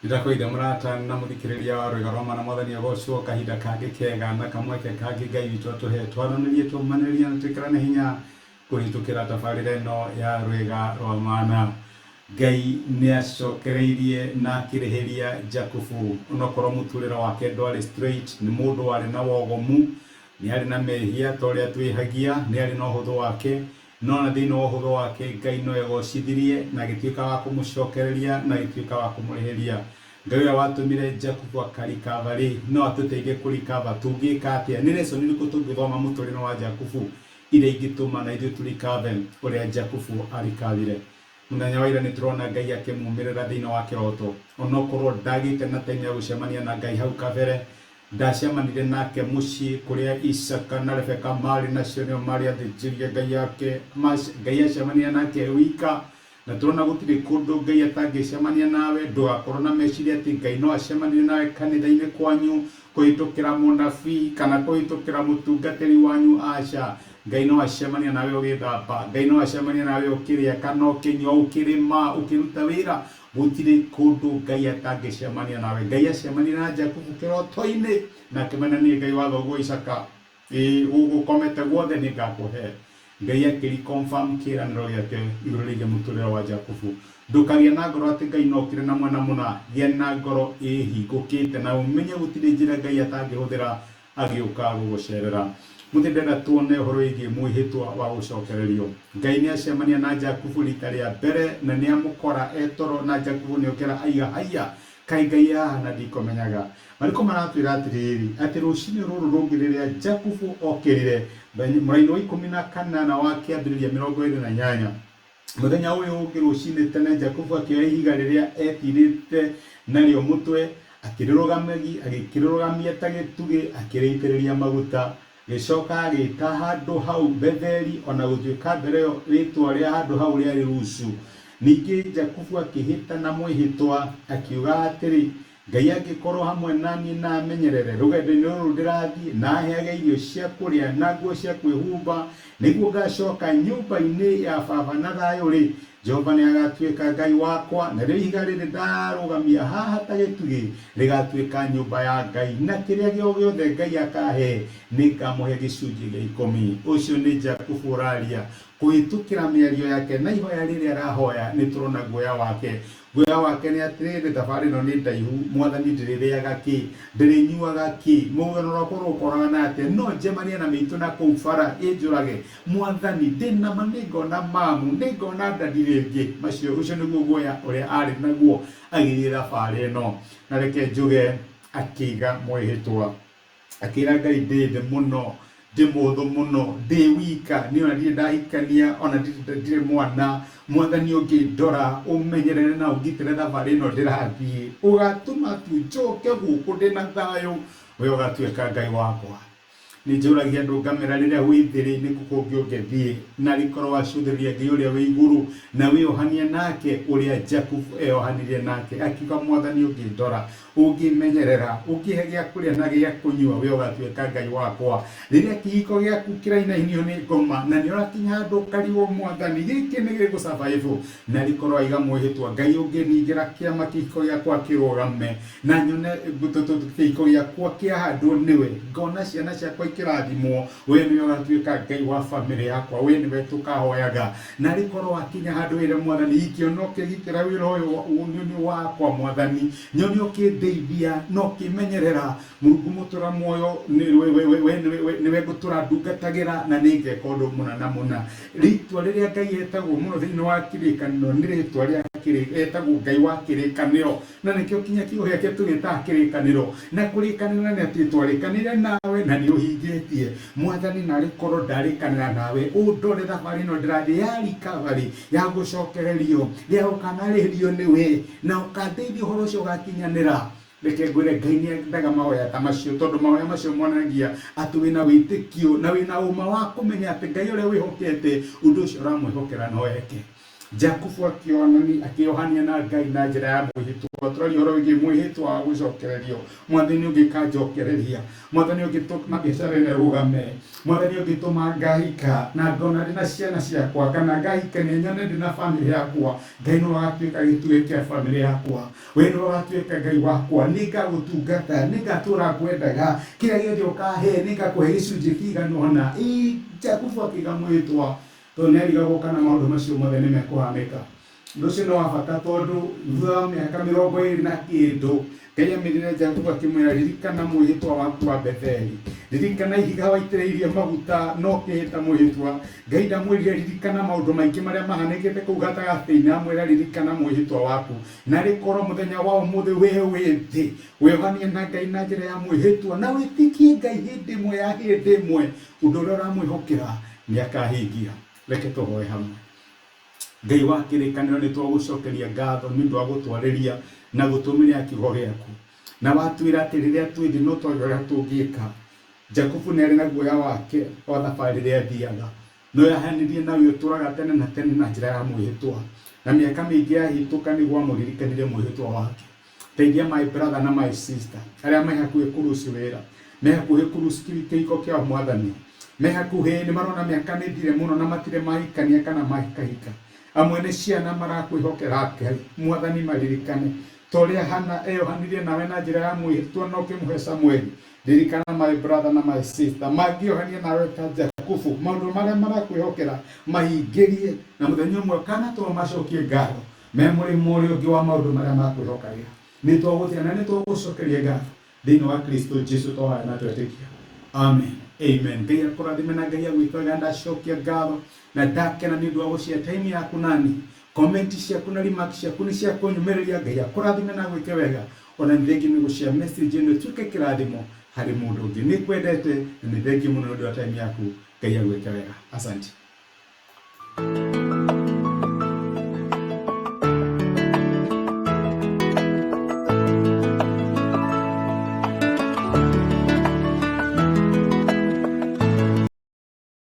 Ndĩrakũgeithia mũrata na mũthikĩrĩria wa Rwĩga rwa Mana Mwathani agocwo kahinda kangĩ kega na kamweke kangĩ Ngai witũ atũhe twaranĩrie tũmanĩrĩrie na twĩkĩrane hinya kũhĩtũkĩra tabarĩra ĩno ya Rwĩga rwa Mana. Ngai nĩ acokereirie na akĩrĩhĩria Jakubu onokorwo mũtũrĩre wake ndwarĩ straight, nĩ mũndũ warĩ na wogomu, nĩ arĩ na mehia ta ũrĩa twĩhagia, nĩ arĩ na ũhũthũ wake, No na thĩinĩ wa ũhũthũ wake Ngai no egocithirie, na agĩtuĩka wa kũmũcokereria, na agĩtuĩka wa kũmũrĩhĩria. Ngai ũrĩa watũmire Jakubu akarikava-rĩ, no atũteithie kũrikava. Tũngĩka atĩa? Nĩ lesson irĩkũ tũngĩthoma mũtũrĩre wa Jakubu iria ingĩtũma na ithuĩ tũrikave ũrĩa Jakubu arikavire? Mũthenya wa ira nĩ tũrona Ngai akĩmumĩrĩra thĩinĩ wa kĩroto. Onokorwo ndagĩte na time ya gũcemania na Ngai hau kabere, Ndacemanire nake mũciĩ kũrĩa Isaaka na Rebeka maarĩ nacio nĩo maarĩ athĩnjĩri a Ngai ake. Ngai acemania nake e wika, na tũrona gũtirĩ kũndũ Ngai atangĩcemania nawe. Ndũgakorwo na meciria atĩ Ngai no acemanie nawe kanitha-inĩ kwanyu kũhĩtũkĩra mũnabii kana kũhĩtũkĩra mũtungatĩri wanyu. Aca, Ngai no acemania nawe ũgĩthamba, Ngai no acemania nawe ũkĩrĩa kana ũkĩnyua, ũkĩrĩma, ũkĩruta wĩra. Gũtirĩ kũndũ Ngai atangĩcemania nawe. Ngai acemanirie na Jakubu kĩroto-inĩ na akĩmena niĩ Ngai wa thoguo Isaka. Ĩĩ gũkũ ũkomete guothe nĩ ngakũhe. Ngai akĩri confirm kĩĩranĩro gĩake igũrũ rĩgiĩ mũtũrĩre wa Jakubu. Ndũkagĩe na ngoro atĩ Ngai no okire na mwena mũna. Gĩa na ngoro ĩhingũkĩte na ũmenye gũtirĩ njĩra Ngai atangĩhũthĩra agĩũka gũgũcerera. Mũthĩ ndĩrenda tuone ũhoro wĩgiĩ mwĩhĩtwa wa gũcokererio. Ngai nĩ acemania na Jakubu rita rĩa mbere na nĩ amũkora e toro na Jakubu nĩ okĩra aiga haiya kaĩ Ngai e haha na ndikũmenyaga. Marĩko maratwĩra atĩrĩrĩ atĩ rũcinĩ rũrũ rũngĩ rĩrĩa Jakubu okĩrire mũraini wa 14 wa kĩambĩrĩria 28. Mũthenya ũyũ ũngĩ rũcinĩ tene Jakubu akĩoya ihiga rĩrĩa etirĩte narĩo mũtwe, agĩkĩrĩrũgamia ta gĩtugĩ, akĩrĩitĩrĩria maguta. Agĩcoka agĩĩta handũ hau Betheli, o na gũtuĩka mbere ĩyo rĩĩtwa rĩa handũ hau rĩarĩ Luzu. Ningĩ Jakubu akĩĩhĩta na mwĩhĩtwa, akiuga atĩrĩ, Ngai angĩkorwo hamwe na niĩ na amenyerere rũgendo-inĩ rũrũ ndĩrathiĩ, na aheage irio cia kũrĩa na nguo cia kwĩhumba, nĩguo ngacooka nyũmba-inĩ ya baba na thayũ-rĩ, Jehova nĩagatuĩka Ngai wakwa, narĩo ihiga rĩrĩ ndarũgamia haha ta gĩtugĩ rĩgaatuĩka nyũmba ya Ngai, na kĩrĩa o gĩothe Ngai akaahe, nĩngamũhe gĩcunjĩ gĩa ikũmi. Ũcio nĩ Jakubu ũraria. Kũhĩtũkĩra mĩario yake na ihoya rĩrĩa arahoya, nĩtũrona guoya wake. Guoya wake nĩ atĩrĩrĩ, thabarĩ ĩno nĩ ndaihu, mwathani ndĩrĩrĩaga kĩ, ndĩrĩnyuaga kĩ, mũgeno rwakwa rũgũkorana atĩa, no njemanie na mĩitũ na kũu bara ĩnjũrage, mwathani ndĩna ma nĩngona mamu, nĩngona ndadi rĩngĩ. Macio, ũcio nĩguo guoya ũrĩa arĩ naguo agĩthiĩ thabarĩ ĩno. Na reke njuge akĩiga mwĩhĩtwa. Akĩra Ngai ndĩ thĩ mũno, ndĩ mũhũthũ mũno, ndĩ wika, niĩ ona ndirĩ ndahikania, ona ndirĩ mwana, mwathani ũngĩndora, ũmenyerere na ũngitĩre thabarĩ ĩno ndĩrathiĩ, ũgatũma tu njoke gũkũ ndĩna thayũ, we ũgatuĩka Ngai wakwa. Nĩ njũragia andũ ngamera rĩrĩa wĩ thĩ-rĩ, nĩ kũ kũngĩ ũngĩthiĩ na rĩkorwo wacũthĩrĩria Ngai ũrĩa wĩ igũrũ na wĩohanie nake ũrĩa Jakubu eyohanirie nake akiuga mwathani ũngĩndora Ũngĩmenyerera, ũkĩhe gĩa kũrĩa na gĩa kũnyua, we ũgatuĩka Ngai wakwa. Rĩrĩa kĩhiko gĩaku kĩrainainio nĩ ngoma, na nĩ ũrakinya handũ ũkarigwo mwathani, gĩkĩ nĩ gĩgũ survive? Na rĩkorwo aiga mwĩhĩtwa, Ngai ũngĩningĩra kĩama kĩhiko gĩakwa kĩrũgame, na nyone kĩhiko gĩakwa kĩahandwo nĩwe, ngona ciana ciakwa ikĩrathimwo, we nĩwe ũgatuĩka Ngai wa famĩlĩ yakwa, we nĩwe tũkahoyaga. Na rĩkorwo wakinya handũ wĩre mwathani, ingĩona ũkĩgitĩra wĩra ũyũ nĩ wakwa mwathani, nyone ũkĩndeithia na ũkĩmenyerera Mũrungu mũtũra muoyo nĩwe ngũtũra ndungatagĩra na nĩ ngeka ũndũ mũna na mũna. Rĩtwa rĩrĩa Ngai etagwo mũno thĩinĩ wa kĩrĩkanĩro nĩ rĩtwa rĩa etagwo Ngai wa kĩrĩkanĩro, na nĩkĩo kinya kiugo gĩake tũgĩtaga kĩrĩkanĩro. Na kũrĩkanĩra nĩ atĩ twarĩkanĩire nawe na nĩ ũhingĩtie. Mwathani narĩ korwo ndarĩkanĩra nawe ũndore thabarĩ ĩno ndĩrathiĩ ya recovery ya gũcokererio ya gũkanarĩhĩrio nĩwe na ũkandeithia ũhoro ũcio ũgakinyanĩra. Reke ngwĩre Ngai nĩ endaga mahoya ta macio tondũ mahoya macio monanagia atĩ wĩna wĩtĩkio na wĩna ũma wa kũmenya atĩ Ngai ũrĩa wĩhokete ũndũ ũcio ũramwĩhokera no eke. Jakubu akĩonani akĩohania na Ngai na njĩra ya mwĩhĩtwa. Tũraria ũhoro wĩgiĩ mwĩhĩtwa wa gũcokererio. Mwathani ũngĩkanjokereria, Mwathani ũngĩtũma biacara ĩno ĩrũgame, Mwathani ũngĩtũma ngahika na ngona ndĩ na ciana ciakwa, kana ngahikania nyone ndĩ na bamĩrĩ yakwa, Ngai nĩwe ũgatuĩka gĩtugĩ kĩa bamĩrĩ yakwa, we nĩwe ũgatuĩka Ngai wakwa, nĩngagũtungata, nĩngatũra ngwendaga, kĩrĩa gĩothe ũkahe nĩngakũhe gĩcunjĩ kĩigana ũna. Ĩĩ, Jakubu akĩiga mwĩhĩtwa tondũ nĩarigagwo kana maũndũ macio mothe nĩmekũhanĩka. Ũndũ ũcio nĩ wa bata tondũ thutha wa mĩaka 20 na kĩndũ, Ngai amĩrire Jakubu akĩmwĩra, ririkana mwĩhĩtwa waku wa Betheli, ririkana ihiga waitĩrĩirie maguta na ũkĩhĩta mwĩhĩtwa. Ngai ndamwĩrire ririkana maũndũ maingĩ marĩa mahanĩkĩte kũu gatagatĩ-inĩ, amwĩra ririkana mwĩhĩtwa waku. Na rĩkorwo mũthenya wa ũmũthĩ we wĩ thĩ, wĩohanie na Ngai na njĩra ya mwĩhĩtwa na wĩtĩkie Ngai hĩndĩ ĩmwe ya hĩndĩ ĩmwe, ũndũ ũrĩa ũramwĩhokera nĩakahingia. Reke tũhoe hamwe. Ngai wa kĩrĩkanĩro, nĩ twagũcokeria ngatho nĩ ũndũ wa gũtwarĩria na gũtũmĩrĩra kiugo gĩaku, na watwĩra atĩ rĩrĩa twĩ thĩ no twage ũrĩa tũngĩka. Jakubu nĩ arĩ na guoya wake wa thabarĩ ĩrĩa athiaga, no yahanirie nawe ũtũraga tene na tene na njĩra ya mwĩhĩtwa, na mĩaka mĩingĩ yahĩtũka nĩguo amũririkanire mwĩhĩtwa wake. Teithia my brother na my sister arĩa me hakuhĩ kũruci wĩra, me hakuhĩ kũruci kĩhiko kĩao Mwathani, me hakuhĩ nĩ marona mĩaka nĩ thire mũno na matirĩ mahikania kana mahikahika. Amwe nĩ ciana marakwĩhokera Ngai, Mwathani maririkane ta ũrĩa Hana eyohanirie nawe na njĩra ya mwĩhĩtwa na ũkĩmũhe Samueli. Ririkana my brother na my sister mangĩohania nawe ta Jakubu, maũndũ marĩa marakwĩhokera mahingĩrie, na mũthenya ũmwe kana to macokie ngatho me mũrĩmo ũrĩa ũngĩ wa maũndũ marĩa makwĩhokagĩra. Nĩ twagũtĩa na nĩ twagũcokeria ngatho thĩinĩ wa Kristo Jesu twahoya na twetĩkia, amen, amen. Ngai akũrathime na Ngai agwĩke wega. Ndacokia ngatho na ndakena nĩ ũndũ wa gũshare time yaku nani. Comment ciaku na remark ciaku nĩ cia kũnyũmĩrĩria. Ngai akũrathime na agwĩke wega. Ona nĩ thengiũ nĩ gũshare message ĩno ĩtuĩke kĩrathimo harĩ mũndũ ũngĩ. Nĩ ngwendete na nĩ thengiũ mũno nĩ ũndũ wa time yaku. Ngai agwĩke wega, asante.